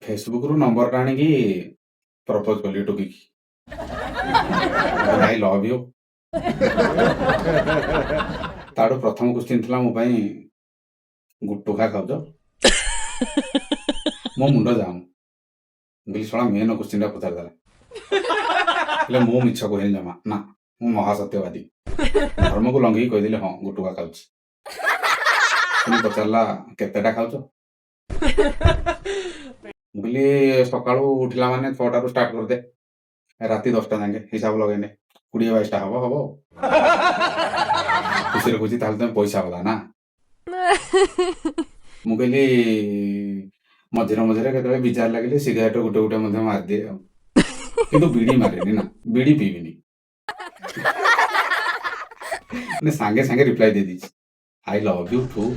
ଫେସବୁକରୁ ନମ୍ବରଟା ଆଣିକି ପ୍ରପୋଜ କଲି ଟୋକିକି, I love you. ତାଠୁ ପ୍ରଥମ କ୍ୱେଶ୍ଚିନ୍ ଥିଲା ମୋ ପାଇଁ, ଗୁଟୁଖା ଖାଉଛ? ମୋ ମୁଣ୍ଡ ଜାମ୍। ମୁଁ କହିଲି, ଶଳା ମେନ୍ କ୍ୱେଶ୍ଚିନ୍ଟା ପଚାରିଦେଲା। ହେଲେ ମୁଁ ମିଛ କୁହେନି ଜମା ନା, ମୁଁ ମହାସତ୍ୟବାଦୀ। ଧର୍ମକୁ ଲଙ୍ଘିକି କହିଦେଲି, ହଁ, ଗୁଟୁକା ଖାଉଛି। ପୁଣି ପଚାରିଲା, କେତେଟା ଖାଉଛ? ମୁଁ କହିଲି, ସକାଳୁ ଉଠିଲା ମାନେ 6ଟାରୁ ଷ୍ଟାର୍ଟ କରିଦେ, ରାତି 10ଟା ଯାକେ ହିସାବ ଲଗେଇନେ 20-22ଟା ହବ ହବ ଆଉ। ଖୁସିରେ କହୁଛି, ତାହେଲେ ତମେ ପଇସା ବାଲା ନା? ମୁଁ କହିଲି, ମଝିରେ ମଝିରେ କେତେବେଳେ ବିଜାର ଲାଗିଲେ ସିଗାରେଟ ଗୋଟେ ଗୋଟେ ମଧ୍ୟ ମାରିଦିଏ ଆଉ, କିନ୍ତୁ ବିଡି ମାରେନି ନା, ବିଡି ପିଇବିନି। ମାନେ ସାଙ୍ଗେ ସାଙ୍ଗେ ରିପ୍ଲାଏ ଦେଇଦେଇଛି, I love you too.